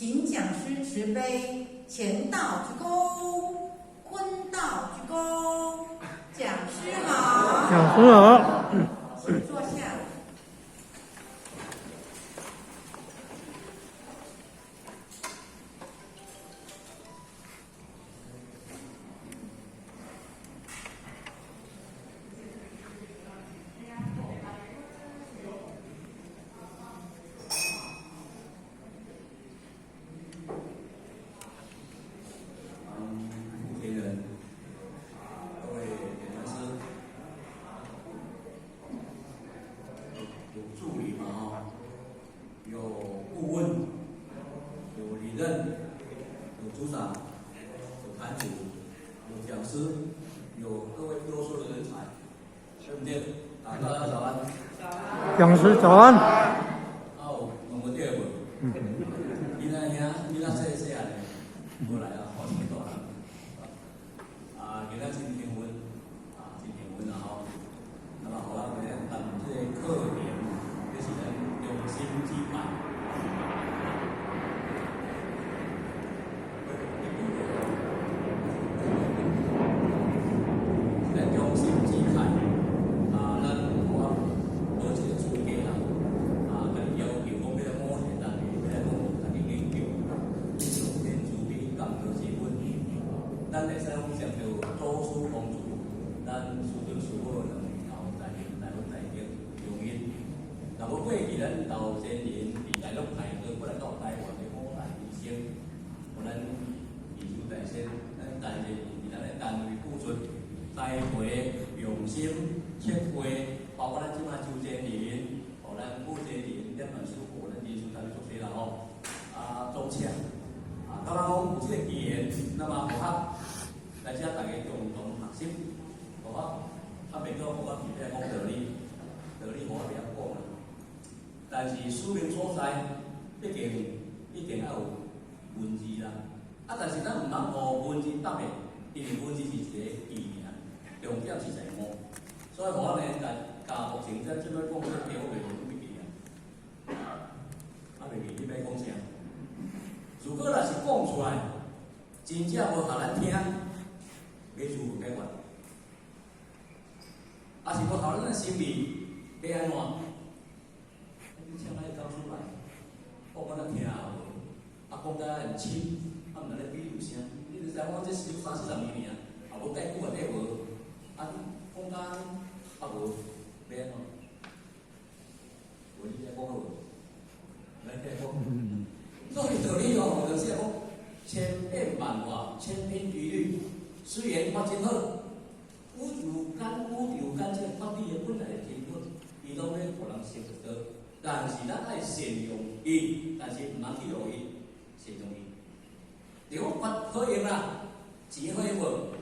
請講師慈悲，乾道鞠躬，坤道鞠躬。講師好。講師好。請坐下。負責人，各位講師，有助理嘛哈，有顧問，有理任，有組長，有壇主，有講師，有各位優秀的人才，對不對？大家早安。講師早安。哦，問過對無？你那兄，你那細細漢的，過來啊，好聽大人。啊，今仔真興奮，啊，真興奮啊吼！那麼予我今日談這個課程，這是咱中心之辦。咱中心之辦，啊，咱予我攞一個資格啦，啊，共你要求講欲來五天，逐個欲來講逐個研究，上天慈悲，感得之本。咱會使講叫做祖師公主，咱師尊師母兩位頭在台灣台中用因。若無過去咱頭先人佇大陸派過過來到台灣的五代醫生，予咱藝術大師，咱台人佇咱的單位付出栽培、用心設計，包括咱這擺周先人，予咱負責人點萬師傅，咱技術單位足濟啦吼。啊，組車，啊，感覺講有這個機緣，那麼符合來遮大家共同學習，符合較袂講，我是欲講道理，道理我袂曉講啦。但是使命所在，畢竟一定愛有文字啦。啊，但是咱毋通予文字搭的，因為文字是一個字爾，重點是在悟。所以我呢，共目前這這擺講這個題，我袂袂記啊。啊，袂記你欲講啥？如果若是講出來，真正無予咱聽，欲如何解決？啊是無予咱的心意，欲按怎？你請咱講出來，講予咱聽無？啊，講甲很深，啊，毋知咧比喻啥？你就知影講這是三四十年爾，啊，無蓋久啊，底無，啊，講甲啊無，欲按怎？無你來講好無？來來講。所以道理哦，就是講千變萬化，千篇一律。雖然法真好，宇宙間宇宙間這個法理的本來就真好，伊攏欲予人識得。但是咱愛善用伊，但是毋通去予伊善用伊。對法好用啦，錢好用無？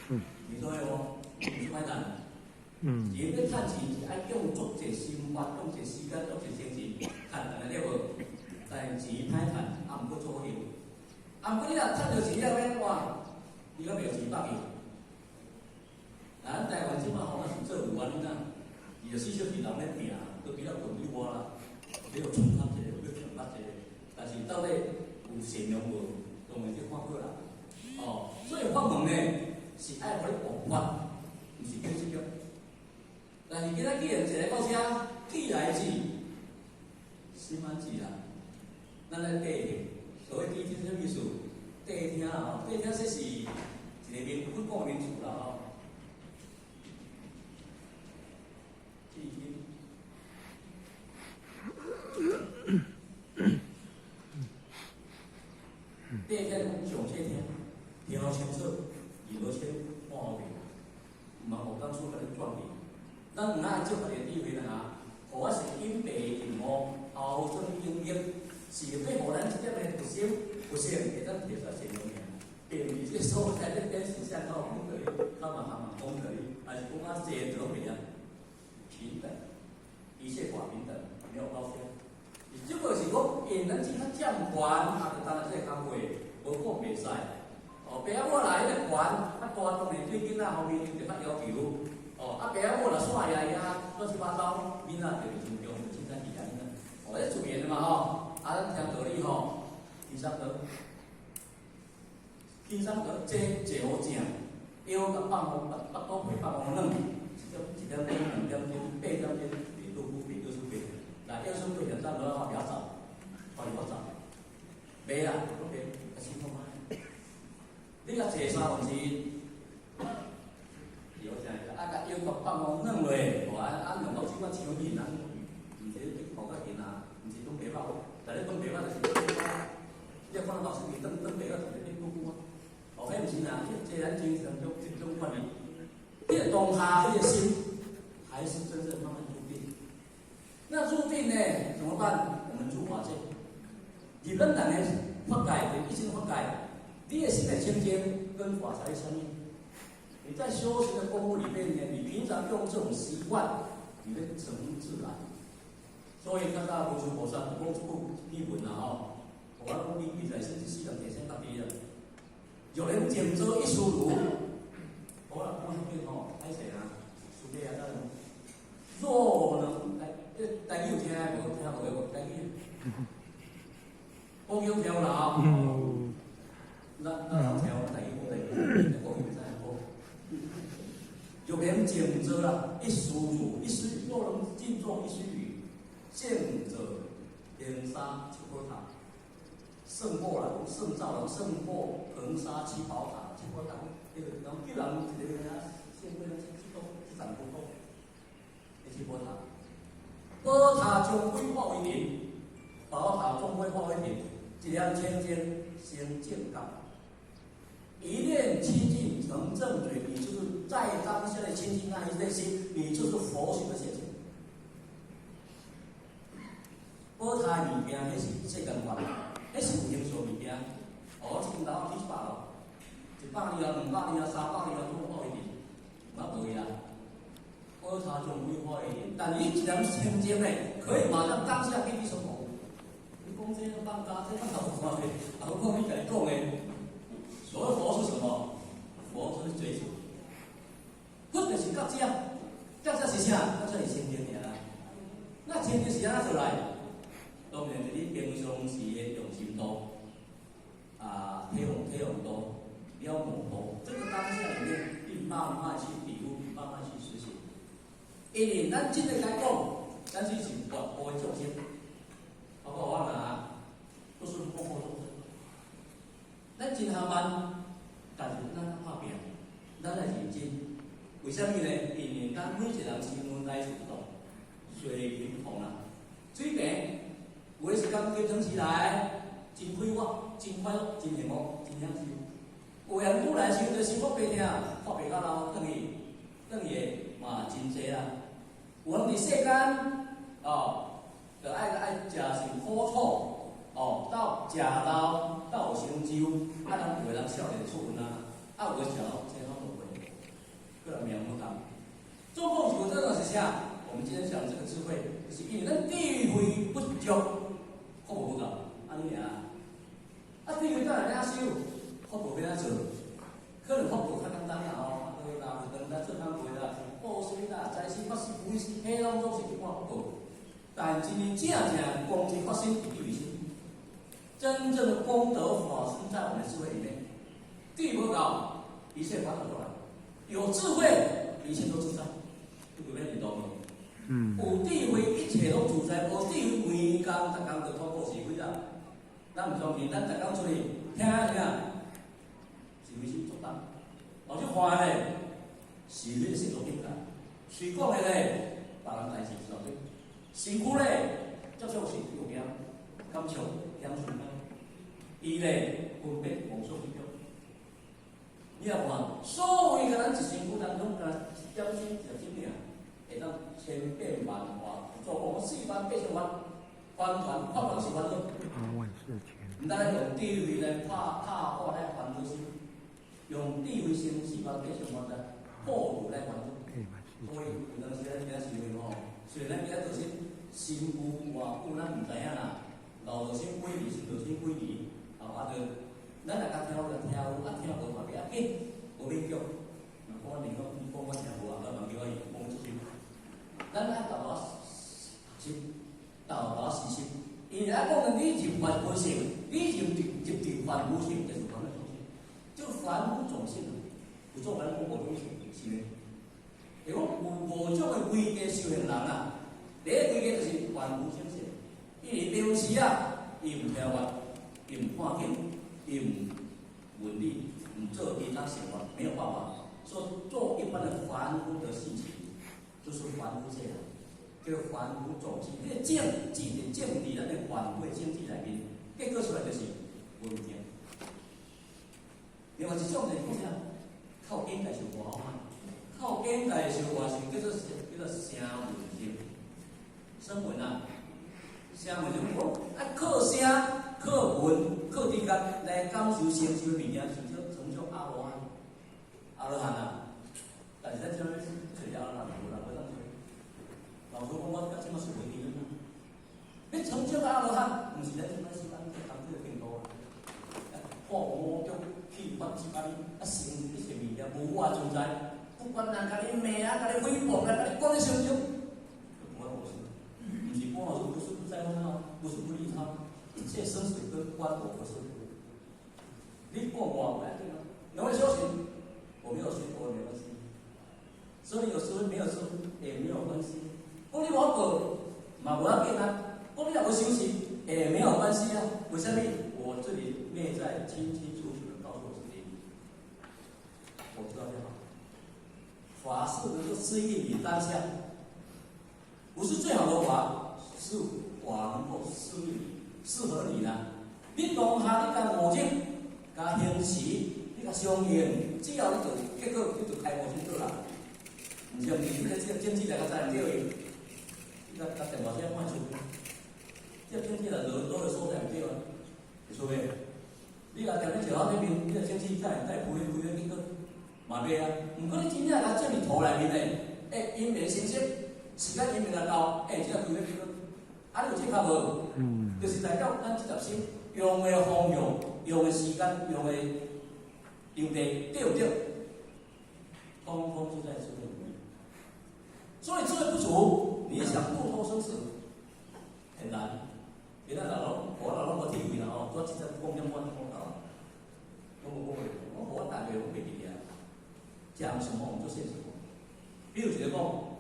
錢好用無？毋是歹趁。錢欲趁錢是愛用足濟心法，用濟時間，足濟精神，趁安尼對無？但是錢歹趁，啊，毋過做好用。啊，毋過你若趁著錢了欲哇，你閣袂有錢放去。咱台灣這擺吼，咱是做有原因啊，24小時人咧拼，都比較困你我啦，你有衝較一個，欲強較一個，但是到底有善良無？當然這看個人。哦，所以法門呢是愛予你悟法，毋是叫執著。但是今仔既然一個到遮，既來之，心安之啦。咱來諦聽，所謂諦聽啥物意思？諦聽啦吼，諦聽這是一個名，佛講名詞啦吼。諦聽。諦聽講上細聽，聽予清楚，耳朵清，看予明，毋通予講師共你轉去。咱毋愛借家己的智慧啦哈，予我是隱蔽任務，後做應用，是欲予咱這點的佛心、佛性會當提出來善用爾。並毋是這所在咧電視上頭講道理，較嘛含嘛講道理，還是講較濟都袂啊？平等，一切法平等，沒有高下。只不過是講，因咱只較佔權，啊，就當這個工課無講袂使。哦，爸仔母來彼個權較大，當然對囡仔方面就較要求。哦，啊，爸仔母若煞揶揶亂七八糟，囡仔就會真重，凊彩自然啦。哦，這自然的嘛吼，啊，咱聽道理吼，轻鬆倒，輕鬆倒，坐坐好正，腰共放予腹肚皮放予軟，一點鐘、2點鐘、8點鐘，袂倒久，袂倒出袂。來，腰酸背痛，等落來我不要走，我就我走，袂啦，攏袂，啊，辛苦嗎？你若坐三分之一，是好正，啊，共腰骨放予軟落，吼啊啊，兩個手仔長面，咱毋是咧跑較近啊，毋是轉白肉，但咧轉白肉就是，你看老師伊轉轉白肉就是咧久久啊，哦，彼毋是啦，這咱精神種這種觀念，這個當下彼個心，還是真正慢慢入定。那入定呢，怎麼辦？我們入法界，入咱人的法界，一心法界，你的心的清淨跟法財相應。你在修行的功夫裡面呢，你平常用這種習慣，你會成自然。所以較早文殊菩薩講這句篇文啊吼，我講你記在心，這世人提醒家己啦。若能靜坐一須臾，好啦，講這句吼，歹勢啊，師弟啊，咱若能，台語有聽無？聽無？台語，國語聽有啦吼。咱咱聽台語講台語，國語知影講。若能靜坐啦，一須臾，一須若能靜坐一須臾，見者恆沙七寶塔，勝過啦，勝造人勝過恆沙七寶塔，七寶塔，那個人叫人一個啊，勝過咱這這個這層高高，七寶塔，寶塔終歸化為塵，寶塔終歸化為塵，一念清淨成正覺。一念清淨成正覺，你就是在當下的清淨那一念心，你就是佛性的現前。寶塔的物件，彼是世間法，彼是有形相物件。哦，這間樓起100樓，100年啊，200年啊，300年啊，總化為塵，嘛無去啦。寶塔終歸化為塵，但你一念清淨的，可以馬上當下給你什麼？你講這放假，這放假有看的，啊，我講你家己講的。所謂佛是什麼？佛就是覺者。佛就是覺者，覺者是啥？覺者是清淨爾啦。那清淨是按怎做來？當然是你平常時的用心度，啊，體用體用度、了悟度，這個當下裡面，你慢慢去體悟，慢慢去實行。因為咱真的來講，咱只是活活的眾生，包括我若都是活活眾生。咱真下慢，但是咱拍拚，咱來認真。為啥物呢？因為咱每一個人身份來自不同，水平不同啦。水平有的是講平常時來真快活、真快樂、真幸福、真享受。有人拄來時陣就辛苦白疼，看白到老，轉去轉去的嘛真濟啦。有人佇世間哦，就愛愛食是苦楚。哦，到食老，到有成就，啊，人有的人少年出運啊，啊，有的時候這攏無會，個人命無同。總共是這個是啥？我們今天講這個智慧，就是因為咱智慧不足，福報無夠，按呢爾。啊，智慧當然欲修，福報欲按怎做？可能福報較簡單啦吼，啊，對啦，有當咱做工課啦，布施啦，財施、法施、布施，彼攏總是一般福報。但真正正功德發生佇智慧心。真正的功德發生在我們的智慧裡面，智慧夠，一切煩惱都來；有智慧，一切都自在。你有沒認同？嗯。有智慧，一切攏自在；無智慧，規工逐工就痛苦是非啦。咱毋相信，咱逐工出去聽聽，是非心作動。哦，這看咧，是彼個世俗境界。隨講的咧，別人代誌是後身軀咧，接觸是有影感受。相信啊，伊咧分別無所執著。你若看，所謂咱一身軀當中，敢一點心一點爾，會當千變萬化，做講四萬八千萬，完全法攏是煩惱。八萬四千。毋單用智慧來拍拍破咱煩惱心，用智慧心四萬八千萬來破除咱煩惱。所以有當時咱今仔想吼，雖然咱今仔做身身軀偌久，咱毋知影啦。老就先幾年，新就先幾年，啊，啊，就咱若較聽有就聽有，啊，聽無嘛袂要緊，無勉強。若講我你講你講我聽無啊，咱嘛叫我伊講出心。咱愛沓沓學習，沓沓實習。因為咱講的你入法本性，你入這個規家修行人啊，第一規家就是凡夫生死。伊佇平時啊，伊毋聽話，伊毋看經，伊毋聞理，毋做其他生活，沒有辦法。所以做一般的凡夫的事情，就是凡夫這樣，叫凡夫種子。那個種子就種佇咱的凡夫的種子內面，結果出來就是無定。另外一種就是講啥？靠境界受活，靠境界受活是叫做聲聞行，聲聞啊，聲聞就講啊，靠聲、靠聞、靠直覺來感受成就的物件，成就阿羅漢，阿羅漢啊。但是咱這邊揣阿羅漢無人無當揣。老師講我到這馬是袂記啊。你成就阿羅漢，毋是咱這馬是咱這當這個程度啊。破五濁去法執啊，啊成一切物件無我存在，不管人共你罵啊，共你誹謗啊，共你講你傷傷，不關我事。毋是關我事，不是不在乎他，不是不利他，一切生死都關我何事？你講我不要緊啊，兩位修行，我沒有學佛沒關係，所以有師父沒有師父也沒有關係。講你無過嘛無要緊啊，講你若無修行也沒有關係啊。為什麼？我這裡內在清清楚楚的告訴我自己，我知道就好。法是能夠適應你當下，不是最好的法，是法能夠適應你，適合你的。你當下你共五種共行持，你共相應，只要你做，結果你就開悟成就啦。毋是毋是，你這種子來較知毋對去，你共電話聲看出，這種子來落落個所在毋對啊，會出未？你若踮咧石頭頂面，你若種子再會開開咧結果嘛袂啊。毋過你真正共種佇土內面的，欸，因緣成熟，時間因緣若到，欸，這個開咧結果，啊，你有這較無？嗯。就是代表咱這條心用的方向、用的時間、用的場地，對毋對？通通都在智慧裡面。所以智慧不足，你想度脫生死很難。別人老攏，我老攏無體會啦吼，我直接講點我講到，講無講我我大概攏袂記啊。講什麼我們就信什麼。比如一個講，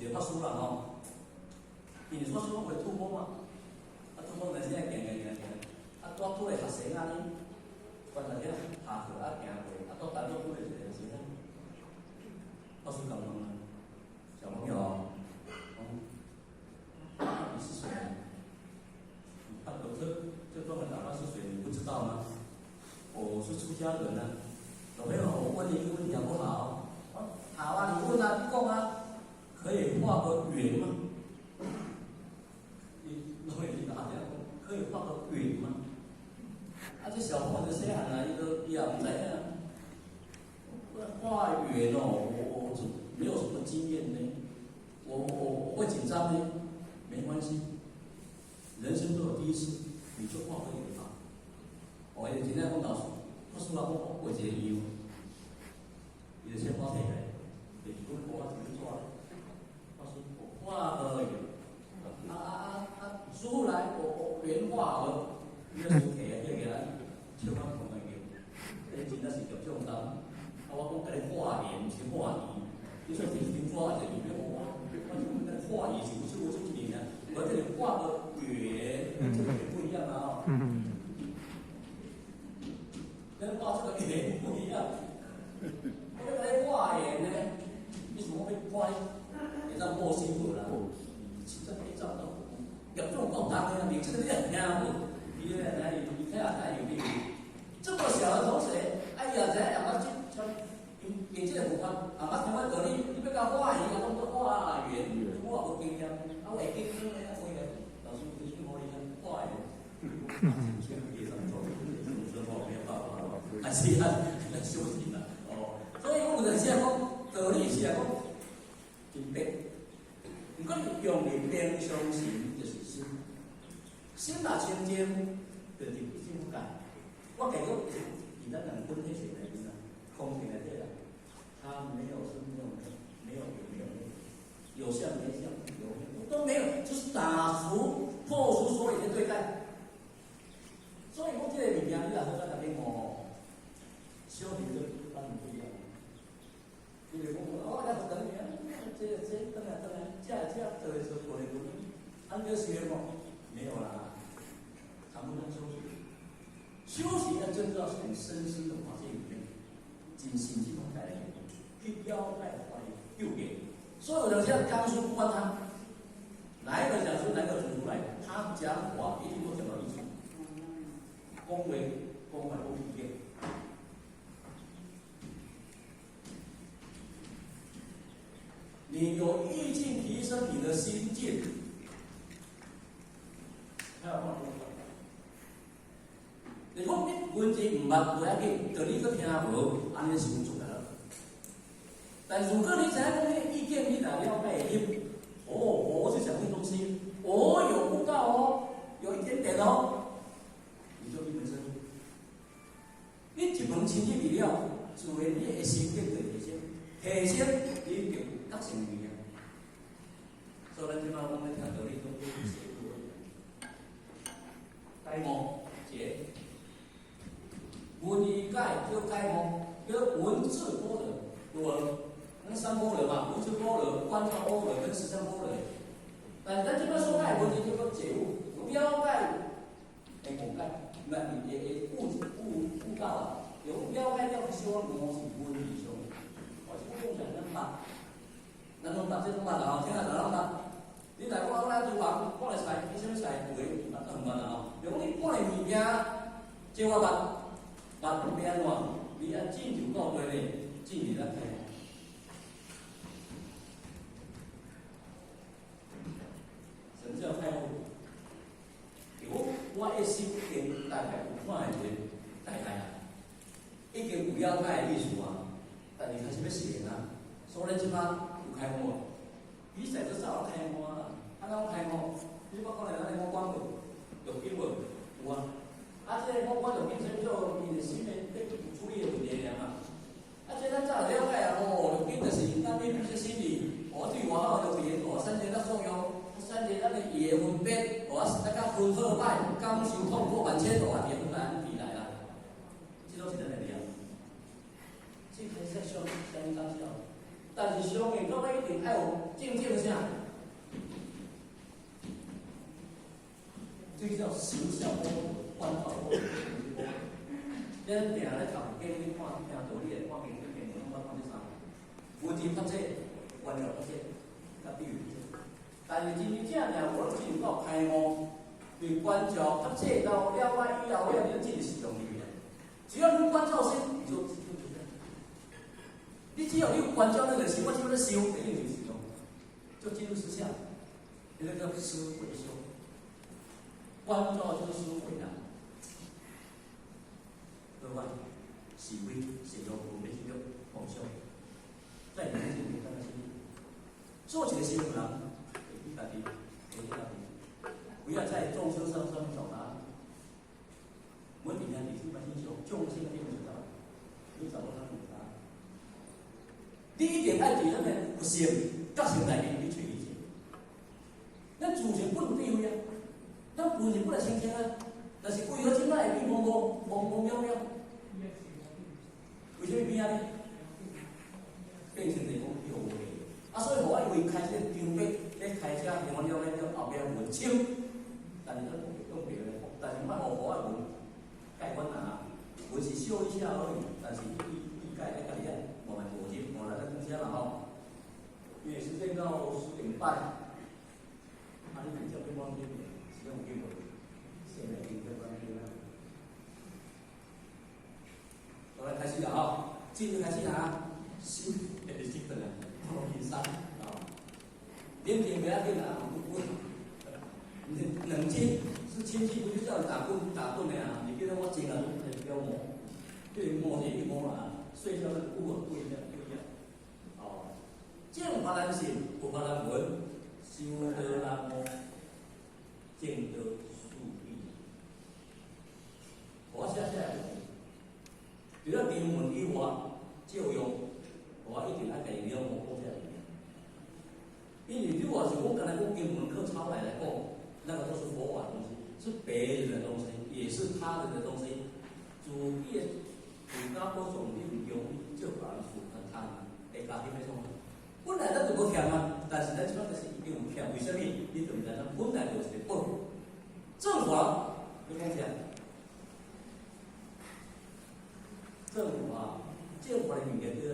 有一個法師啦吼，因為法師攏會吐沫嘛，啊吐沫若是愛行行行行，啊拄拄個學生仔呢，關在遐下課啊行過，啊拄單獨拄著一個學生，法師共問啊，小朋友，講你是誰？你看我這專門打扮是誰？你不知道嗎？我是出家人啊。小朋友，我問你一個問題好不好？好啊，你問啊，你講啊，可以畫個圓嗎？你老你答這樣，可以畫個圓嗎？啊，這小朋友就細漢啊，伊都伊也毋知影。畫圓哦，我沒有什麼經驗呢，我會緊張呢，沒關係，人生都有第一次，你就畫個圓吧。我伊真正講老師，我說啊，我畫一個圓，伊就先畫起來，就是講我怎麼做？我說我畫個圓，啊啊啊啊！師父來，我圓畫好了，伊就手提啊，起來，笑到同個圓，這真正是着重擔。啊，我講共你畫圓，毋是畫圓。你說是先畫一個圓，我我畫圓是不是我這一年啊？我這裡畫個圓，這個不一樣啊！跟畫這個圓不一樣。我共你畫圓呢，你想講欲畫，會當報新無啦？實在會當到，嚴重夠大的啊！你這個你也聽無？伊咧來，你睇下睇有沒有？這麼小的同學，哎呀，這樣啊，這用這個部分，啊，捌聽我道理，你欲共畫圓，啊，講做畫圓，我無經驗，啊，我會緊張咧，畫圓，老師不是我伊畫圓，先別上做，這我沒有辦法，還是要修行啦，哦，所以我們現在講道理是來講真白，毋過用的平常心就是心，心若清淨，就入境界。我講過，佇咱人本體性內面啊，空性內底啦，它沒有生，沒有沒有有沒有沒有，有相沒相，有沒有都沒有，就是打除破除所有的對待。所以講這個物件，你若好在內面哦，修行跟一般人不一樣。你就講哦，那等你啊，這這等下等下，這這做的時候過來過來，按這學無？沒有啦，談不上修行。修行要真正是很深深的發現裡面，真心去講來去了解法的究竟。所有的像剛說不管他，哪一個講師，哪一個祖出來，他講話一定都講到藝術，講話講話講意見。你有意境提升你的心境，還有講。你講你文字毋捌無要緊，就你閣聽無，按呢是有做啦。但如果你知影講彼個意見，你若了解會入，哦，我是講這東西，我有悟道哦，有一點點哦，你就一門深入。你一門深入去了，自然你的心境就提升，提升你就覺醒物件。所以咱這擺講咧聽道理，攏叫寫解悟解。文字解叫解悟，叫文字般若，對無？咱三般若嘛，文字般若、觀照般若跟實相般若。但是咱這擺所解文字叫做解悟，了解會誤解，毋係會會悟悟悟道啊，有了解了小可悟是文字上，我是講上咱捌，咱攏捌，這攏捌啦吼，聽下就攏捌。你來我來廚房，看咧菜，你啥物菜有的捌都毋捌啦吼。就講你看咧物件，這我捌。捌欲按怎？你愛進入到底咧，進入咱開悟。什麼叫開悟？我我的心經大概有看一個大概啊，已經有了解的意思啊，但是開始欲實現啊，所以這擺有開悟。比賽就早開悟啊，啊怎開悟？你捌講咧，咱的五官無，六根無，有啊。啊，這個五官六根啥物做伊的心的咧處理的問題爾嘛。啊，這咱早就了解啊，哦，六根就是咱的這心理，哦，對外口六邊，哦，產生咱作用，產生咱的意的分別，哦，啊，咱甲分好歹，感受痛苦萬千，哦，啊，變來未來啦。這攏是咱的了。這個是相相當小，但是相應到尾一定愛有正正啥？這個叫形象般若。觀照般若，咱定咧讀經，你看聽道理，看經經文，攏捌看這三個。文字法則，觀照法則，佮比喻法則。但是真真正正，無進入到開悟，對觀照法則到了解以後，你就進入實用裡面。只要你觀照心，你就就就你只要你有觀照那個心，我這麼咧想，就進入實用，就進入實相。這個叫思維修，觀照就是思維啦。對吧？是非、善惡、分別、執著、妄想，在你心裡面，做一個修人，會記家己，會記家己，不要在眾生上上面找答案。我底下你是把星球眾生的地方找答案，你找到他們答案。第一點愛佇咱的佛性、覺性內面去揣伊者。咱自性本有智慧啊，咱本性本來清淨啊，但是為何這擺會變模糊、模模渺渺？為什麼變按呢？變成來講有為，啊，所以予我因為開這個張筆咧開車，我了解了後壁文清，但是咱講別個，但是莫予我的文改阮啊，文是修一下而已，但是伊伊改愛家己愛慢慢磨進，哦，來咱講啥啦吼？因為時間到10點半，啊，你直接變往這邊，時間有緊無？現在已經變往這邊。我來開始啦吼，進入開始啦，心會興奮啦，好輕鬆啊！冷靜不要緊啦，不冷靜是清氣，不就叫打盹打盹的啊？你變成我靜啊，就不要摸，對摸是一摸啦，睡覺那個不一樣不一樣。哦，正法難信，佛法難聞，修道難悟，正道樹立。我寫寫。除了經文以外，照樣我一定愛家己了悟講這個物件。因為你如果是我剛才講經文課抄來來講，那個都是佛法東西，是別人的東西，也是他人的東西。自己的自家保重，你毋用借別人事，他人會教。家己欲創。本來咱就無欠啊，但是咱這擺就是一定有欠。為啥物？你就毋知咱本來就是一個寶。正法，你講啥？正法，正法的物件就是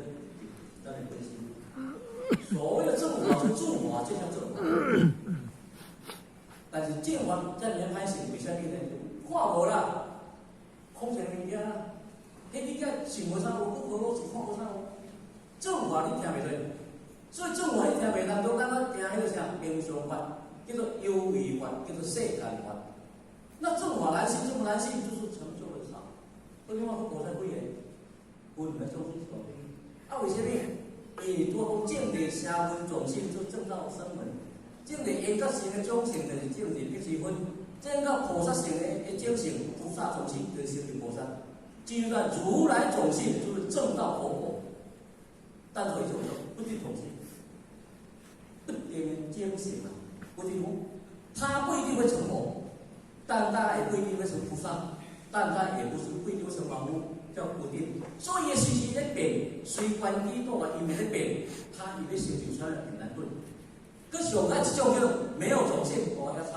咱的本心。所謂的正法是助法，這叫正法。但是正法在你歹勢，為啥物呢？看無啦，空性物件啦，彼物件想無啥有，不無是看無啥有。正法你聽袂出。所以正法你聽袂當，都感覺聽彼個啥平常法，叫做幽微法，叫做世間法。那正法難信，這麼難信，就是成就的少。所以我講菩薩幾個，分來做出來。啊，為啥物？因為拄仔講證得聲聞種性，就證到聲聞；證得緣覺性的種性，就是證得彼支分；證到菩薩性的種性，菩薩種性，就是成就菩薩。進入到如來種性，就是證到佛果。但是一種叫不定種性，不定種性啊，不定，他不一定會成佛，但他也不一定會成菩薩，但他也不是不一定會成凡夫，叫不定。所以時時咧變，隨環境變化，伊會咧變，他伊欲成就出來很難對。閣上來一種叫沒有種性，我較慘，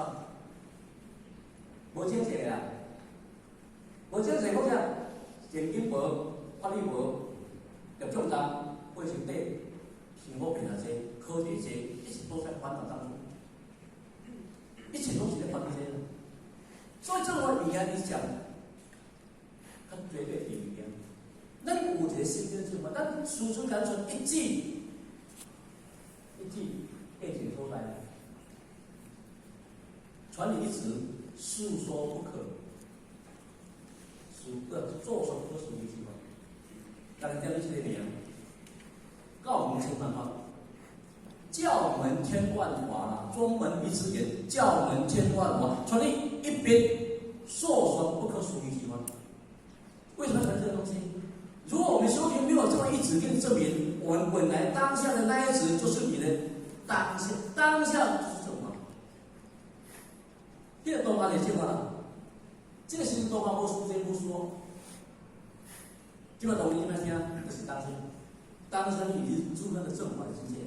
無種性啊，無種性講啥？善根無，法力無，業障重，過身體，生活變啊濟，科技濟，一切都在煩惱當中，一切都是在煩惱。所以這個物件你講，較絕對的物件。咱有一個心境正法，咱事出單純一指，一指變成所在，傳你一指，訴說不可，訴個做說不可思議之法。大家聽你這個名，教門千萬法，教門千萬法啦，宗門一支言，教門千萬法，傳你一筆，訴說不可思議之法。為什麼要傳這個東西？如果我們修行沒有這麼一指給你證明，我們本來當下的那一指就是你的當下，當下就是正法。這個當下就正法啦，這個時陣當下無時間無說。這個東西你們聽，就是當下，當下你已經入那個正法的境界，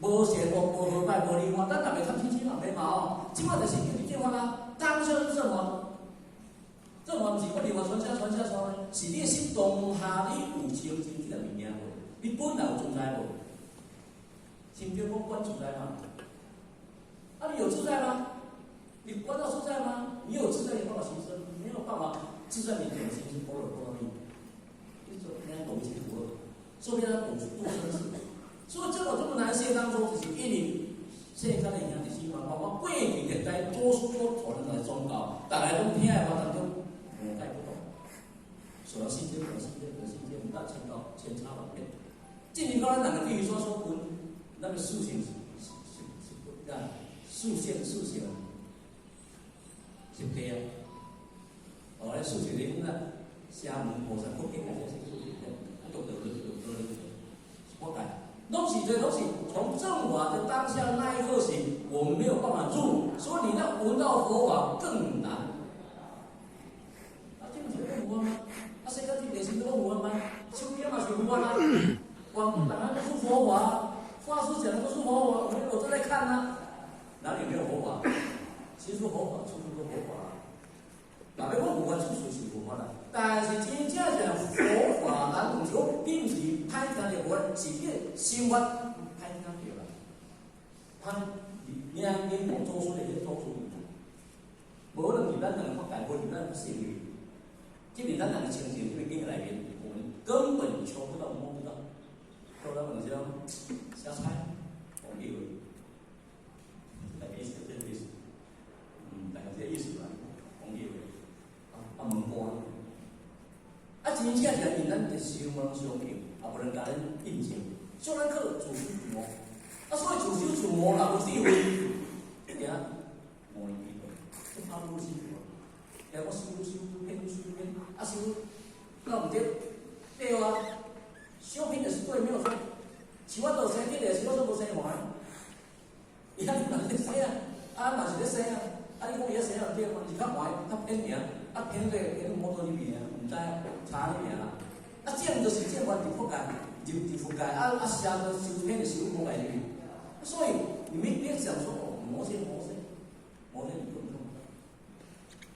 無善惡，無好歹，無離我，咱特別參清清嘛，沒嘛哦。這擺就是叫你正法啦，當下是正法。正法毋是講另外傳啥傳啥傳，是你的心當下你有清淨這個物件無？你本來有存在無？心中講觀自在嗎？啊，你有自在嗎？你觀到自在嗎？你有自在，你辦法行深，沒有辦法自在，你怎麼行深般若波羅蜜？你做你懂清楚，說不定他懂度生死。所以這個這麼難信當中，就是因為世間的兄弟姊妹，包括過去歷代祖師所傳來宗教，大家攏聽的話當中，我帶不懂，所以世間、世間、世間，唔得千到千差萬別。進入到咱人的地獄所所分，咱的屬性是是是啊，屬性屬性是對啊。哦，咧屬性你講啊，聲聞菩薩佛經來說是屬性，啊，都得得得得得，我講，攏是這攏是從正法的當下那一刻起，我們沒有辦法入，所以你要聞到佛法更難。啊，這毋是講有嗎？啊，世間這電視都講有嗎？手機嘛是有啊，網絡當然都是佛法，法師講的都是佛法，我們有正在看啊，哪裡沒有佛法？其實佛法處處都佛法。若欲講有法，處處是佛法啦。但是真正是佛法，咱毋是講，你毋是歹聽著無，是你的生活歹聽著啦。他你按你無做出來，你做出來，無可能是咱兩個法界，無是咱行為。這是咱人的清淨，這個境內面，我們根本求不到、摸不到。後來我們就瞎猜，忘記了，大概意思這個意思，大概這個意思吧，忘記了。啊，問過啊，真正是因咱的生活攏相應，啊，無人共咱印證，所以咱靠自修自悟。啊，所以自修自悟，若無智慧，行無能智慧，這怕愈修愈，我修修偏修偏，啊修，那毋對，對啊，修偏就是對，沒有錯。像我做生日的，是我做無生還，伊遐嘛是咧生啊，啊嘛是咧生啊，啊你講伊遐生啊對嗎？是較壞，較偏爾，啊偏這個偏摩托入面啊，毋知查入面啊，啊正就是正法佇佛界，入佛界，啊啊，邪的修天的修魔界入去。所以你們別想說哦，魔界魔界，魔界你根本看不到，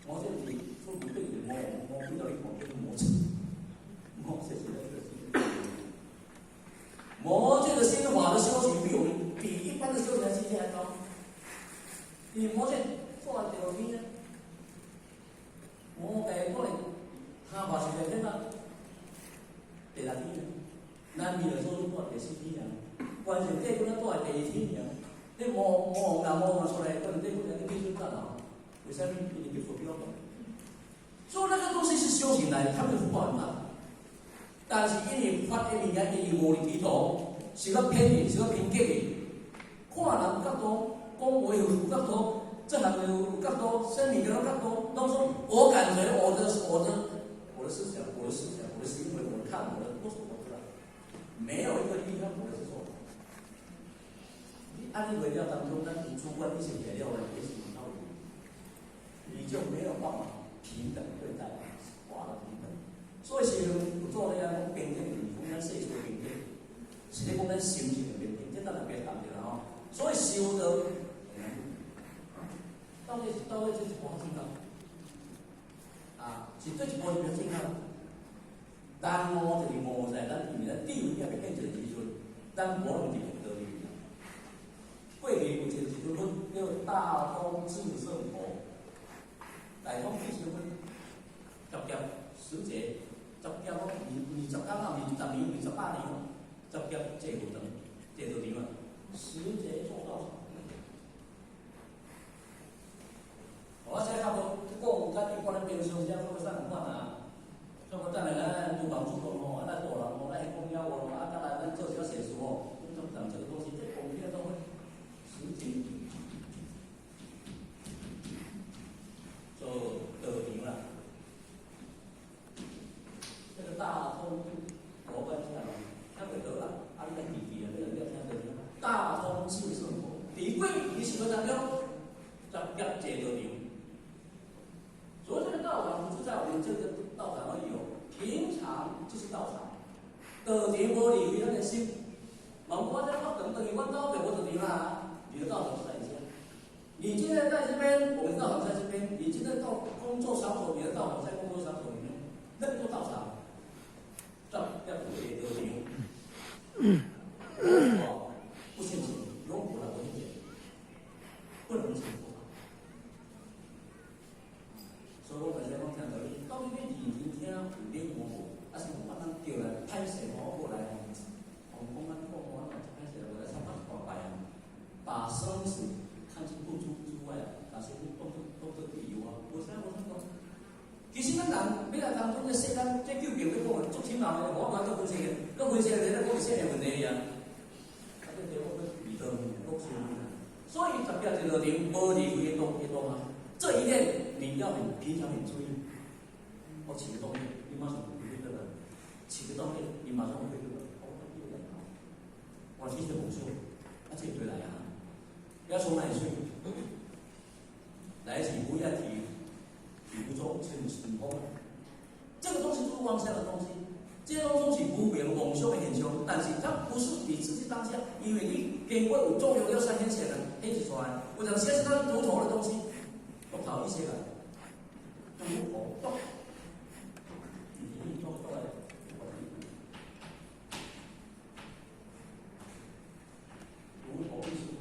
魔界你說不對，魔魔比較你講這個魔界，魔界是這個魔界的心法的修行比我們比一般的修行境界還高。你魔界做第六天呢？魔界過來，他把是在天啊，第六天，咱彌勒祖做第四天啊，關鍵帝君做第二天啊。你魔魔王魔王出來，可能帝君你必須幹啊？為啥物？因為佛比較高。所以那個東西是修行來的，他們的福報很大。但是因為法的物件，因為無入其途，是較偏的，是較偏激的。看人角度，講話有角度，這行有角度，啥物件攏角度，攏說我感覺我的思想，我的思想，我的行為，我的看，我的都是我的，沒有一個地方我的是錯。你按呢為了當中，咱有主觀意識來了，也是有道理，你就沒有辦法平等對待，掛了平等。所以是有做咧講平等，就是講咱世俗平等，是咧講咱心性的平等，這當然別談著啦吼。所以修道，到底這一步正確？啊，是這一步是比較正確。當悟就是悟在咱因為咱智慧還袂變一個時陣，咱無能入道裡。過去有一個時陣，叫大通智勝佛，大通智勝佛，十劫十劫，十劫哦，20天啊，20年，28年哦，十劫坐佛堂，坐道場啊，十劫做道場。我這較無講，咱一般咱平常時講啥共款啊？像我等下咱廚房主管吼，啊，咱大人吼，咱講了話吼，啊，等下咱做一個善事吼，咱講這個東西，這講起來都會十劫做道場啦。這個大通羅關下，聽袂到啦，啊，你來記記啊，你來聽到大通智勝佛，佇過去時陣當中，十劫坐道場。所以這個道場不是在我們這個道場而已哦，平常就是道場。道場無離開咱的心，嘛我這我等等於我到底我就離啦，你的道場是在這。你現在在這邊，我們道場在這邊；你現在到工作場所，你的道場在工作場所裡面，那個道場，十劫坐道場。哦，不現前，永不來不現前，不能成佛。所以我剛才講聽到你，到底你認真聽有領悟無？啊是有法通叫來歹勢吼過來吼，講咱講我嘛真歹勢，無來參加大拜啊，把生死看成不出之外啊，把生死當作理由啊，無啥無啥講。其實咱人欲來當中這世間，這究竟欲講足深奧的，我無法度分析的，閣分析咧，咱講是啥物問題啊？啊，這個我閣離道閣想。所以十劫一道場，無離開的當啊。這一念你要很平常很注意。我起個動念，你馬上回歸了；起個動念，你馬上回歸了。哦，我其實夢想，啊，這回來啊，要從哪裡去？來去不要體，體不中，成成功。這個東西都是妄想的東西，這種東西無明妄想的現象，但是它不是你自己當下，因為你經過有作用了三顯現了，顯示出來。有陣時是它獨頭的東西。獨頭意思啦，獨頭獨，你獨獨來，獨頭意思。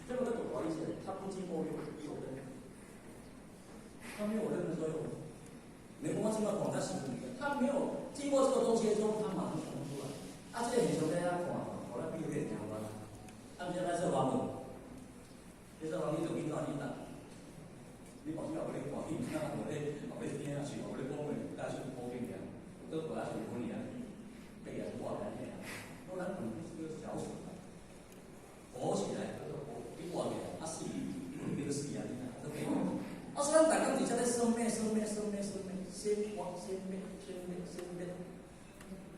這個獨頭意思，它不經過六根，它沒有任何作用。你講我這麼講，它是它沒有經過這個東西之後，它馬上想不出來。啊，這個現象在遐看，看了比有點強啊。啊，毋是來做話無？你做話你就緊怎你答？你放心，後咧看，你毋聽，後咧聽，是後咧講的，但是無經驗，倒過來是分離啊，背也是我來聽啊。我咱可能是個小手啊，活起來，你活起來，啊死，變個死啊，都變。啊，所以咱逐工佇遮咧生滅、生滅、生滅、生滅，生活、生滅、生滅、生滅，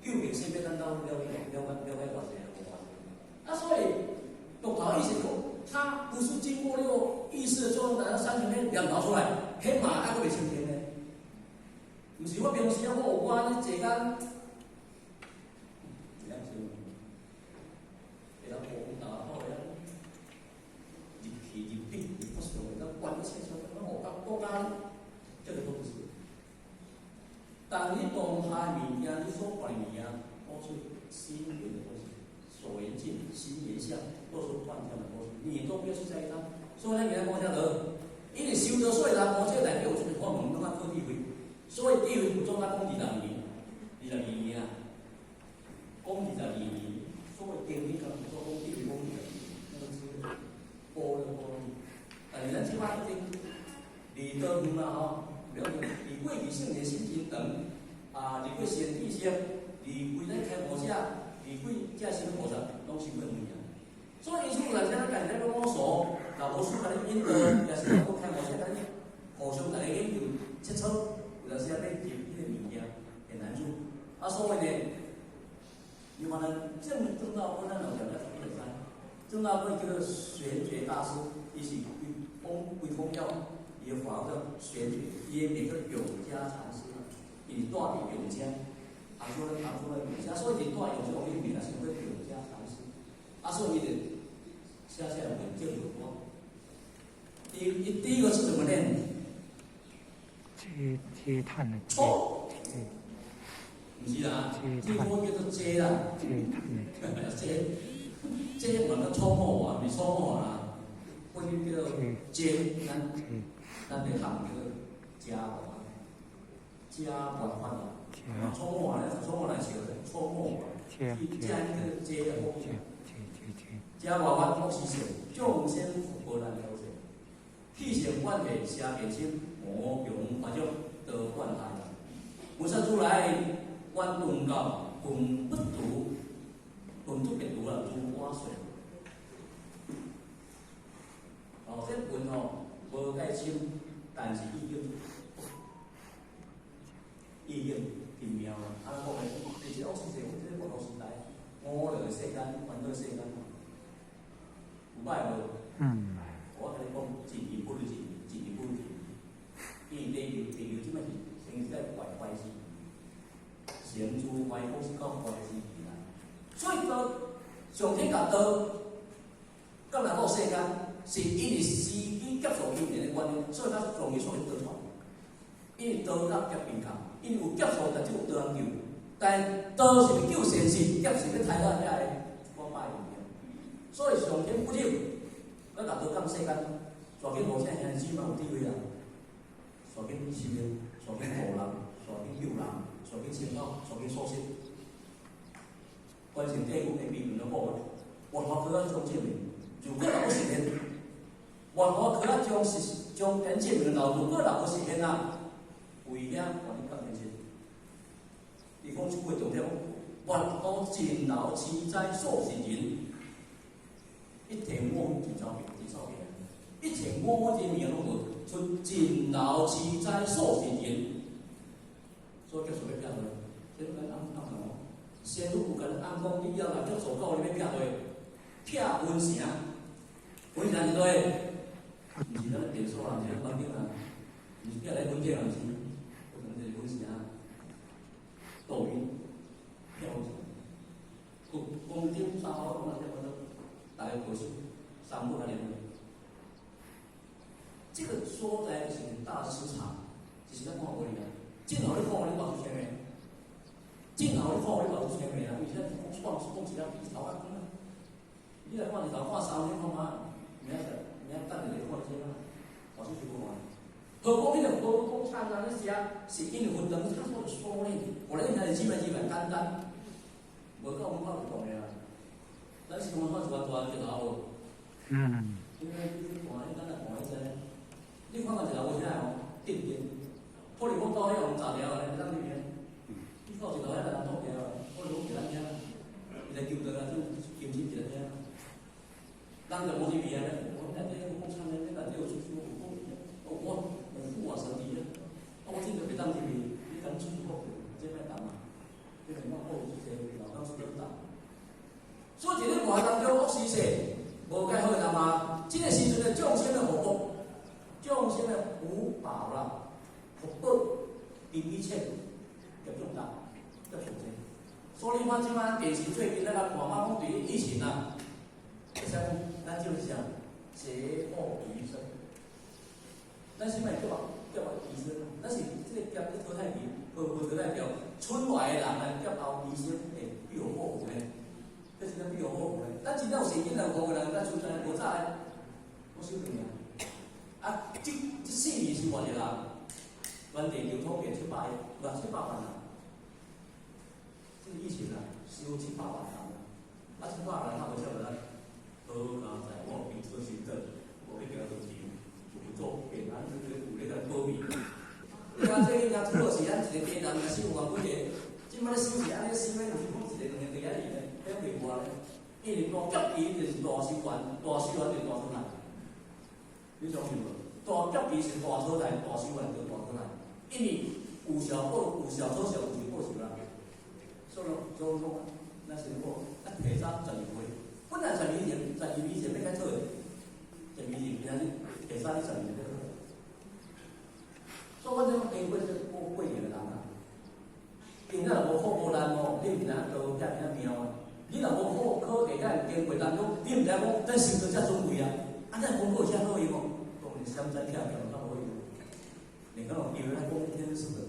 究竟生滅，咱到底了解了解了解偌濟啊？無偌濟。啊，所以獨頭意思講，它不是經過六意識的作用，等到三層面兩頭出來，彼嘛還閣袂清淨呢。毋是我平時啊，我有我咧坐甲，會曉說，會當講大好，會當入氣入筆入佛上，會當觀一切相，咱學甲國家，這個都不是。當你當下物件，你所看的物件，都是心緣的東西，所緣境、心緣相，都是幻象的東西，你都不要去在意它。所以咱今仔講啥落？因為修道所以人講這個內底有這個法門，攏愛靠智慧。所以智慧有總甲講22年，22年啊，講22年，所謂經典甲做講智慧講22年，那個是般若波羅蜜。但是咱這擺已經離多遠啦吼，不要緊，離過去聖人心真長，啊，離過先知識，離規咱開悟者，離過這什麼菩薩，攏是過遠啊。所以因此有陣時咱家己咧講摸索，若無師共你引導，也是講開悟者共你互相大家研究切磋，有陣時啊要入彼個物件會難做。啊，所以呢，你看咱正正道本咱老講咧會知，正道本叫做玄覺大師，伊是歸封歸封了，伊的法號叫玄覺，伊的名叫永嘉禪師，伊是住佇永嘉，杭州咧杭州咧永嘉，所以伊住永嘉，伊名是叫永嘉禪師。啊，所以伊就寫寫文叫有光。第一個是怎麼念？嗟嗟嘆的嗟，錯，毋是啦，這個叫做嗟啦。嗟嘆的這這嘛叫草木啊，毋是草木啦，或者叫做嗟，咱咱的行叫做遮法，遮辦法啦。草木啊，草木來笑的，草木啊，嗟遮叫做嗟啊，嗟嗟嗟嗟。遮外法惡是善，眾生福報難了解。起善願體邪見心，魔強法足多怨害。菩薩如來願頓教，分不獨，分不別獨啦，如我說。哦，這文哦無介深，但是意境意境真妙啊！啊，講的，其實惡是這這個佛陀時代，五樂世間，煩惱世間，有歹無？嗯。我共你講，一字不如一字，一字不如一字。因為地球，地球這擺是生在壞壞時，成諸壞講是到壞時期啦。所以道上天共道，降來到世間，是因為時機劫數因緣的原因，所以才容易所以道出來。因為道甲劫並共，因為有劫數，就只有道通救。但道是欲救現實，劫是欲刣咱遐的一寡歹物件。所以上天不忍，咱共道降世間，煞緊予這兄弟姊妹有智慧啊！煞緊修行，煞緊度人，煞緊救人，煞緊成道，煞緊說釋。關聖帝君的秘密攏講啊，活佛可將證明，如果若欲實現，活佛可將實將天證明了，如果若欲實現啊，為遐願意降天證？伊講這句重點，活佛盡老痴哉數十人，一切我真走變，真走變，一切我這名攏無出盡老痴哉數十人，所以結束欲拆落，這咱按按什麼？先有共你按講，你以後若結束到，你欲拆落，拆雲城，雲城是佗位？毋是咱電所啊，毋是咱房頂啊，毋是拆來雲頂啊，毋是，可能就是雲城，杜雲，拆雲城。講頂三號講啊，這個大家過數三個啊兩個。這個所在是很大的市場，就是咱看無哩啊。正好你看你偌出錢的，正好你看你偌出錢的啊！為啥講講講一下比頭較光啊？你來看日頭看3天看嘛，明仔明仔等下來看這啊，老師就無看。何講彼個何講參啊？你寫是因為分長，他說的說呢，我咧聽是幾萬幾萬簡單，無夠阮靠就講的啊。咱是講看一萬大石頭無？嗯。因為你看，你等下看彼個，你看看一頭有啥哦？定定，可能講到遐用炸掉咧，咱入面，你靠一頭遐來人擋掉，可能講一咱聽，伊來救倒來，就金錢一咱聽。人就無入去啊！我咱這講參咧，你內底有出書有講，我有富啊神醫啊，啊我真就袂當入去，你敢出書講，這莫當啊，這個我好這老當出當。所以佇咧活當中，惡事勢無介好的嘛。這個時陣的眾生的福報，眾生的福報啦，福報，根基淺，业障大，业上济。所以你看這擺電視最近咱來看，講對於疫情啊，會使講咱就是啥，劫後餘生。咱是莫劫後劫後餘生，咱是這個劫去淘汰去，無無淘汰掉，剩落來的人啊，劫後餘生會比較好呢。這是咱比較好呢。咱真正有時間來五個人，咱出在無早的，我收轉啊。啊，這4年是偌濟人？全地球統計700億，無700萬人。這個疫情啊，收700萬人啊，700萬人他無啥物咱好佳哉，我有彼此心證，我去行到錢，有做平安，這個有咧來保命。你看這個主要是咱一個家人，若收五萬幾個，這擺咧收是按呢收咧，毋是講一個兩個佇遐咧，遐袂活咧。因為大劫期就是大修緣，大修緣就是大淘汰。你相信無？大劫期是大淘汰，大修緣就大淘汰。因為有小報，有小偷小，有就報仇啦。所以講，咱先講，啊，提早12月，本來12年前，12年前欲開做的，12年前今仔日提早咧12年欲做。所以我這種經過這過過年的人啊，今仔若無苦無難哦，你毋知影刀拆啥命啊。你若無苦考題咱經過當中，你毋知影講咱生活遮尊貴啊，啊，咱功課遮好用哦，當然相爭拆掉較好用。你講因為咱講天書的，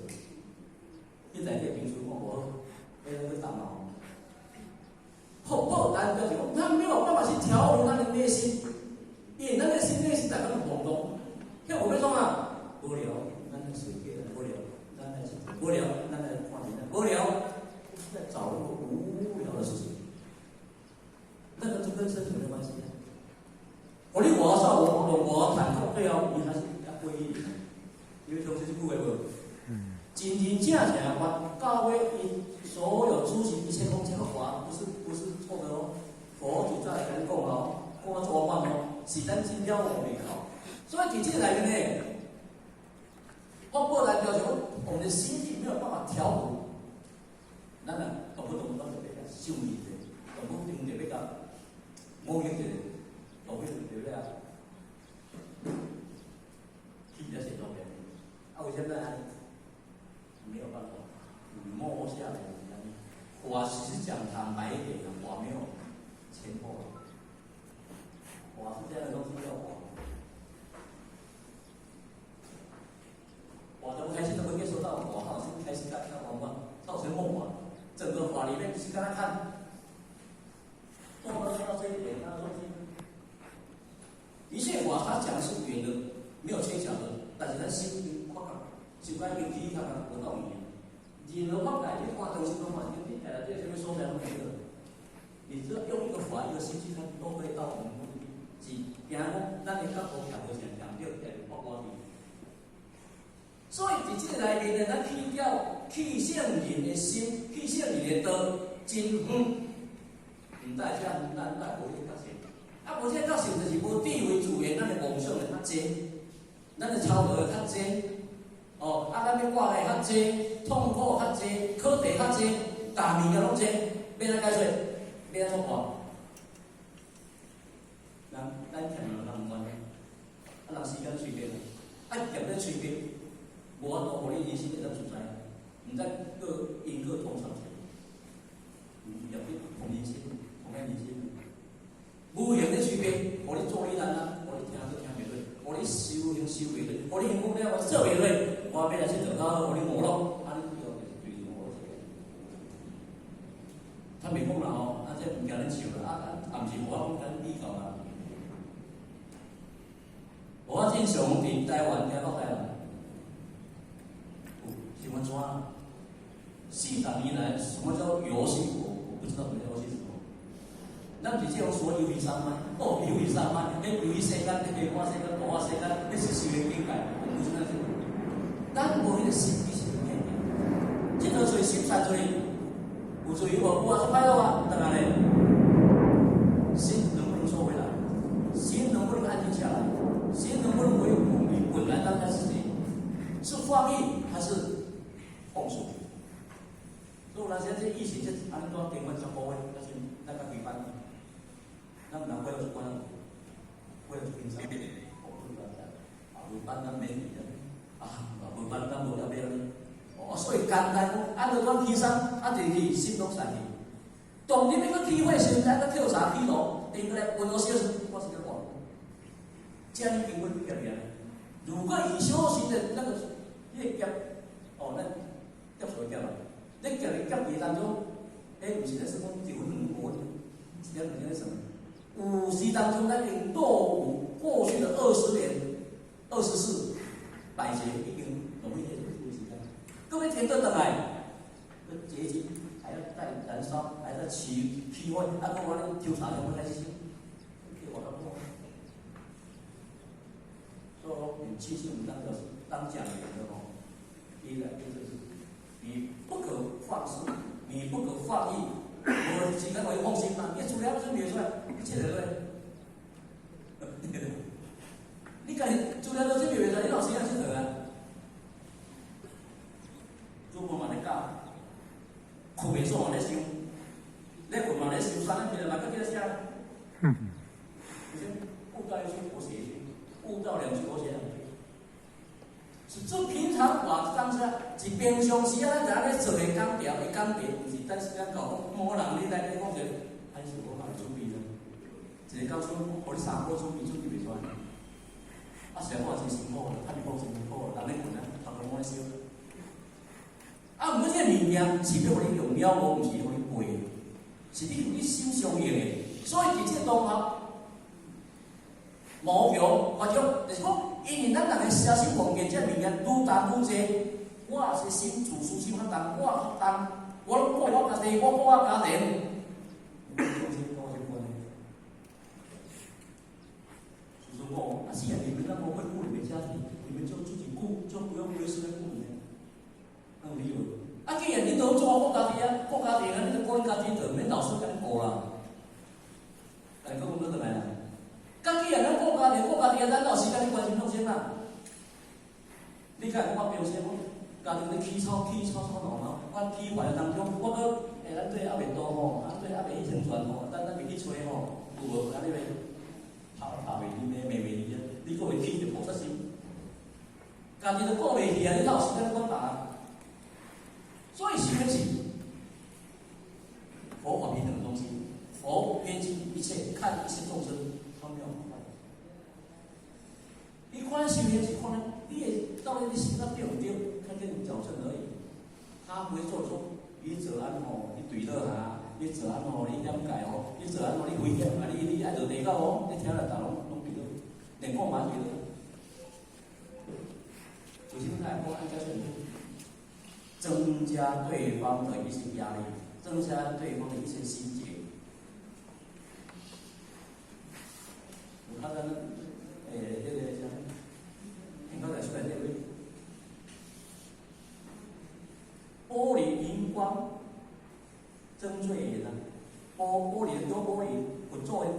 你在這平時講無好，彼個去打鬧。好，好難就是講，他沒有辦法去調伏他的內心，因為咱的心內心大家攏懵懂，遐有欲創啊？無聊，咱來隨便無聊，咱來無聊，咱來看電視，無聊，在找那個無聊的事情，那個就跟生存沒關係。我你活煞我坦克對哦，你還是要歸一。你相信這句話無？真真正正法到尾，伊所有諸行一切空，這個法不是錯的哦。佛祖在來講哦，講啊做法哦，是咱真了悟袂到。所以佇這個內面呢，我過來表示我們的心境沒有辦法調伏，咱啊動不動攏特別想伊者，動不動就欲共五行一個，動不動就欲啊，去遮寫照片。啊，為啥物按呢？沒有辦法，摸下來就是按呢。我其實講坦白一點的，我沒有前後。我是這樣的東西叫我。我都不開心，都不會說到我，好像開心在看我嗎？造成夢話，整個法裡面就是跟他看，做到做到這一點，他說一切法他講的是圓的，沒有缺角的，但是咱心發覺，就講用記憶看無道理。任何法界，你看東西都嘛，你來這什麼所在攏會得。你只要用一個法，一個心去看，都可以到我們目的地。是驚講，咱的角度徛無正，徛對，會發光去。所以佇這個內面呢，咱去掉去聖人的心，去聖人的道，真遠，毋但遮遠，咱但無這個覺性。啊，無這個覺性，就是無智慧自然，咱的夢想會較濟，咱的操勞會較濟。哦，啊，咱欲掛的較濟，痛苦較濟，課題較濟，逐物件攏濟，欲按怎解說？欲按怎創破？人咱欠人毋管，啊，人時間隨便，啊，業咧隨便，無法度予你人生會當自在，毋知閣因果通常者，業咧同人生，同咱人生，無形咧隨便，予你做你難啊，予你聽都聽袂落，予你修行修袂落，予你行功了我做袂落，我欲來佚佗較好，予你娛樂，啊，你最後就是對娛樂這個。他袂講啦吼，啊，這毋驚恁笑啦，啊啊，也毋是無我講咱比較啦。我正常佇台灣聽到台灣，有喜歡怎？40年來，什麼叫遊戲？我不知道什麼叫遊戲什麼。咱是這種說遊戲三昧，哦，遊戲三昧，彼遊戲世間，彼下世間，大世間，彼是修行境界，我們不是那種。咱無彼個心，其實無變。這個嘴心散出去，有注意無？有啊，做歹路啊，當然咧。心能不能收回來？心能不能安靜下來？心能不能回復你本來當下自己？是放逸還是放鬆？所以，咱現在這疫情這按怎電話10個月，還是咱較規範。咱毋通為了出關，為了出輕鬆，哦，對啦，啊，無班咱免去啊，啊，無班咱無得買呢。哦，簡單，講按怎款起身，啊，就去心攏散去。當你欲閣起火時，咱閣跳槽起爐，停過來溫我小時，我是咧講，這樣經過幾業。如果以修行的那個那個業，哦，咱業數業啊，你業的業業當中，欸，毋是咧算講一分兩分，一點兩點咧算。有時當中，咱已經落伍過去的20年、24百劫已經落去這個時間。閣欲天倒轉來，閣結晶還要再燃燒，還在起起火，啊，閣我咧抽查兩分開始燒，叫我講。所以講，很慶幸我們當教師、當講員的吼，第一個就是你不可放肆，你不可放逸。無時間可以放心嘛？你資料準備出來，你佚佗咧？你家己資料都準備袂出來，你哪有時間佚佗啊？主管嘛咧教，睏袂爽嘛咧想，咧睏嘛咧想，三點起來嘛閣記得寫。嗯。悟道一句，我寫一句；悟道兩句，我寫兩句。是這平常話當下，是平常時啊，咱在咧做的講條的講題，毋是等時間到，某人你來咧講者，還是無法準備啦。一個教授，予你三個準備準備袂出來，啊，實在我真辛苦，較你講真辛苦，人咧睏啊，頭殼攏咧燒。啊，毋過這個物件是欲予你用了無，毋是予你背，是你你心相應的。所以佇這個當下，無強發足，就是講，因為咱人的捨心忘見這個物件愈重愈濟，我是心自私心較重，我較重，我攏顧我家己，我顧我家庭。跟我相關的。就是講，啊，既然你們那麼會顧你們家庭，你們就自己顧，就不用為師來顧你們。那有理由。啊，既然你都做顧家己啊，顧家庭啊，你就顧你家己，就免老師共你顧啦。來，講講倒轉來啦。咁既然咱顧家庭，顧家庭，咱老師共你關心創啥啊？你敢會講我表現，我家庭咧起吵起吵吵鬧鬧，我起煩當中，我閣欸，咱對猶未到吼，咱對猶未去成全吼，咱未去揣吼，有無？安尼袂拍拍袂你，罵罵你啊！你閣會起一個菩薩心，家己都顧袂起啊！你哪有時間管別人？所以修行是佛法平等的東西，佛遍盡一切，看一切眾生，他沒有好壞。你看修行是看呢，你會到底你心得對毋對，看見矯正而已。他不會做出你做按吼，你對落哈，你做按吼，你點解吼，你做按吼，你危險啊！你愛落地獄哦，你聽了逐攏攏對落，連講嘛對落。為什麼他會講按矯正？增加對方的一些壓力，增加對方的一些心結。我看到那，欸，那個啥，聽剛才出來那位，玻璃熒光，曾翠妍啊，玻璃多玻璃，佛祖的，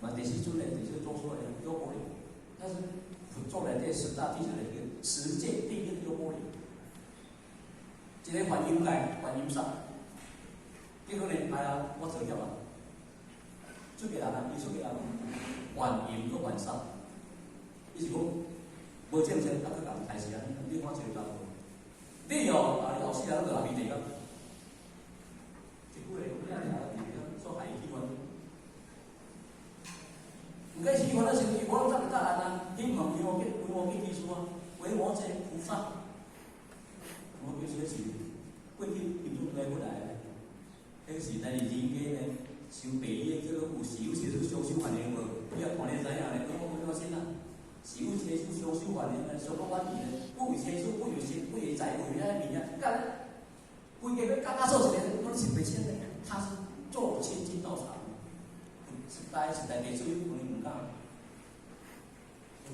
嘛第四尊的，第四做出來的多玻璃，它是佛祖內底十大弟子的一個十界第一個玻璃。一個觀音界，觀音煞，結果呢，哎呀，我做業啊，出家人啊，伊出家人，還淫閣還殺，伊是講無正經，啊，閣共刣死啊！你看這個家伙，你哦，啊，你後世人就阿彌地獄。一句話，你阿彌地獄，所害伊喜歡。毋過喜歡的時陣，伊無攏答案啊，去問維摩詰，維摩詰居士啊，維摩詰菩薩，維摩詰是過去印度來過來的，彼時咱是人間呢，收白衣的叫做有時有時做雙手反應無？你也看咧知影咧，講我講先啊，是有切出雙手反應的，雙手反應的，不為切出，不為心，不為財，不為遐物件，干，規家欲加做一個，攏是袂清的。他是做清淨道場，實在實在地主伊毋敢。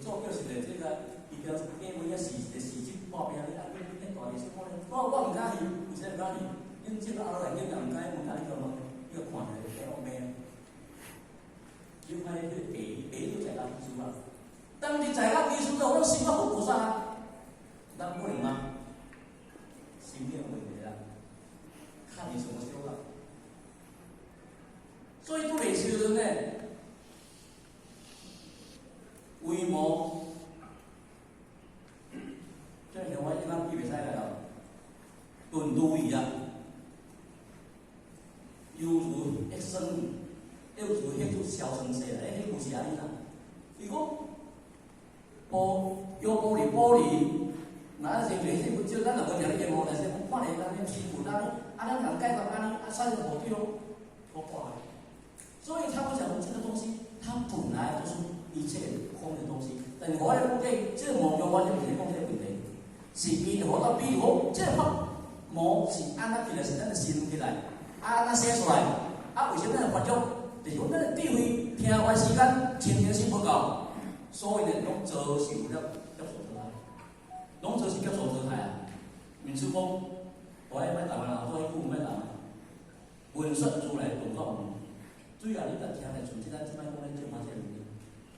做叫是咧，這個伊條加尾啊，是一個時節破病咧，啊，你你大日子看咧，我毋敢去，為啥毋敢去？恁這個後來囝也毋敢，毋敢去問，伊個看起來會惡命。你看迄個第第一就在家居士啊，當你在家居士都攏信佛菩薩啊，咱不能嗎？心念問題啦，看你怎麼修啦。所以拄來時陣呢，維摩，這像我一般記袂使來咯。頓如意啊，猶如一生，猶如彼出消生世啊！欸，彼句是按呢啦。伊講，玻有玻璃玻璃，若是就是這這咱若無聽咧電話，但是看咧咱咧師傅，咱啊咱人解決按呢，啊啥人無對咯，錯掛。所以他不講這個東西，它本來就是一切空的東西。但是我咧講這個無用，完全毋是講這個問題，是比如到比如講，這個法無是按怎起來，是咱的心起來，啊按怎寫出來，啊為什麼咱會發覺？就是講咱的智慧聽話時間清淨性無夠，所以呢，攏遭受了劫數淘汰，攏遭受劫數淘汰啊。民主講，我愛欲談啊，做彼句欲談，文說如來頓教。主要你若聽來，像這咱這擺講咧，正法這個問題，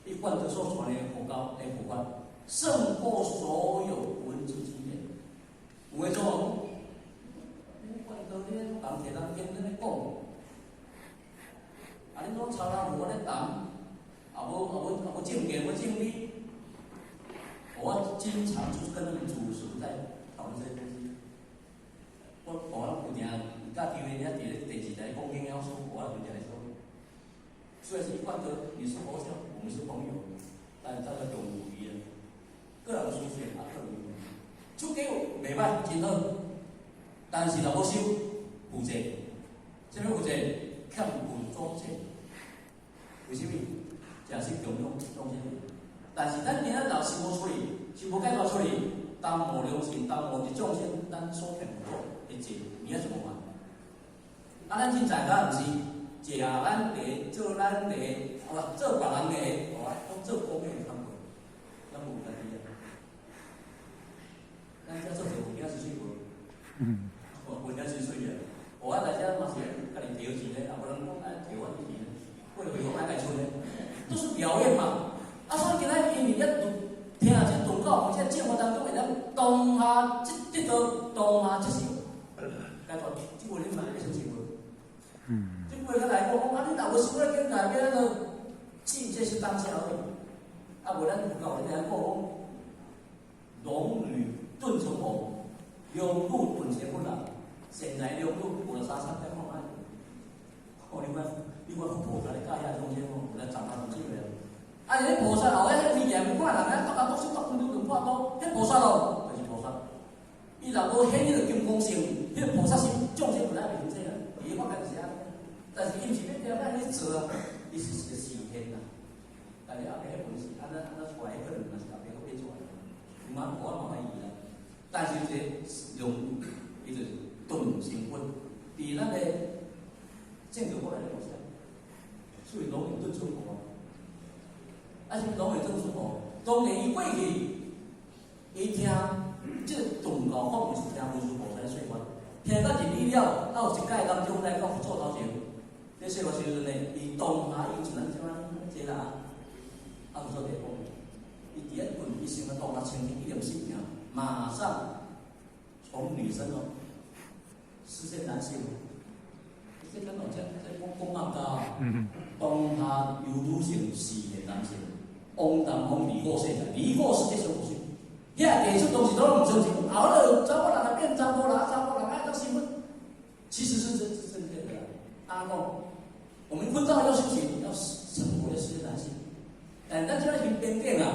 伊貫徹所傳的佛教的佛法，勝過所有文字經典。有的做，你貫徹你人提人經咧講，啊，你攏抄人無咧談，也無也無也無證據，無證理。我經常就是跟他們祖師在討論這些東西。我有定甲機會，遐佇咧電視台講經了說，我有定咧說。雖然是一貫的，你是佛教，我們是朋友，但大家懂無異啊。個人書寫啊，個人出家袂歹，真好。但是若無修，負債，啥物負債？欠佛祖債。為啥物？這是供養眾生。但是咱今仔若修無出去，修無解脫出去，耽誤良心，耽誤一眾生，咱所欠佛祖的債，你要怎麼還？啊，咱凊彩敢毋是？食咱的，做咱的，啊無做別人的，哦，攏做公的工課，咱無家己啊。咱遮做者有影薪水無？無影薪水啊！我來遮嘛是家己調錢咧，啊無人講愛調阮錢，過會講愛家出咧，都是表演嘛。啊，所以今仔因為一聽這頓教，這正法當中會當當下即得到當下即時解脫，這個你嘛欲相信無？這句較來講，講啊，你若無修咧境界，變那個境界是當下而已。啊，無咱佛教咧講講，龍女頓成佛，龍女頓成佛啦。現在龍女53層在看覓？哦，你看，你看佛菩薩咧教遐眾生哦，有來長啊，就這個。啊，彼菩薩後仔彼威嚴，看人啊，篤啊篤手篤兩兩破刀，彼菩薩咯，就是菩薩。伊若無顯彼個金剛性，彼個菩薩心，眾生本來袂這啊，伊發覺是按呢。但是伊毋是欲踮遐咧做啊，伊是一個示現啦。但是後壁彼本是按怎按怎出來，可能嘛是後壁閣變出來。毋嘛我嘛懷疑啦。但是這個龍女，伊就是頓成佛，佇咱的正覺過來咧無啥，所以龍女頓成佛。啊，是龍女頓成佛，當然伊過去，伊聽這個頓教法門是聽文殊菩薩說法，聽到入理了，啊有一屆當中來到佛祖頭前，咧說法時陣呢，伊當下伊像咱這款這啦，啊有做地方，伊佇遐問，伊想啊當下清淨一點心爾，馬上從女生哦，實現男性。這敢講這這講講暗家，當下由女性實現男性，王淡風離過世界，離過世界相信。遐藝術東西都毋相信，後來查某人來變查埔人，查埔人愛當身份，其實是真是正確的。阿公，我們佛教要修行，要成佛，要實現男性，但咱這邊邊境啊。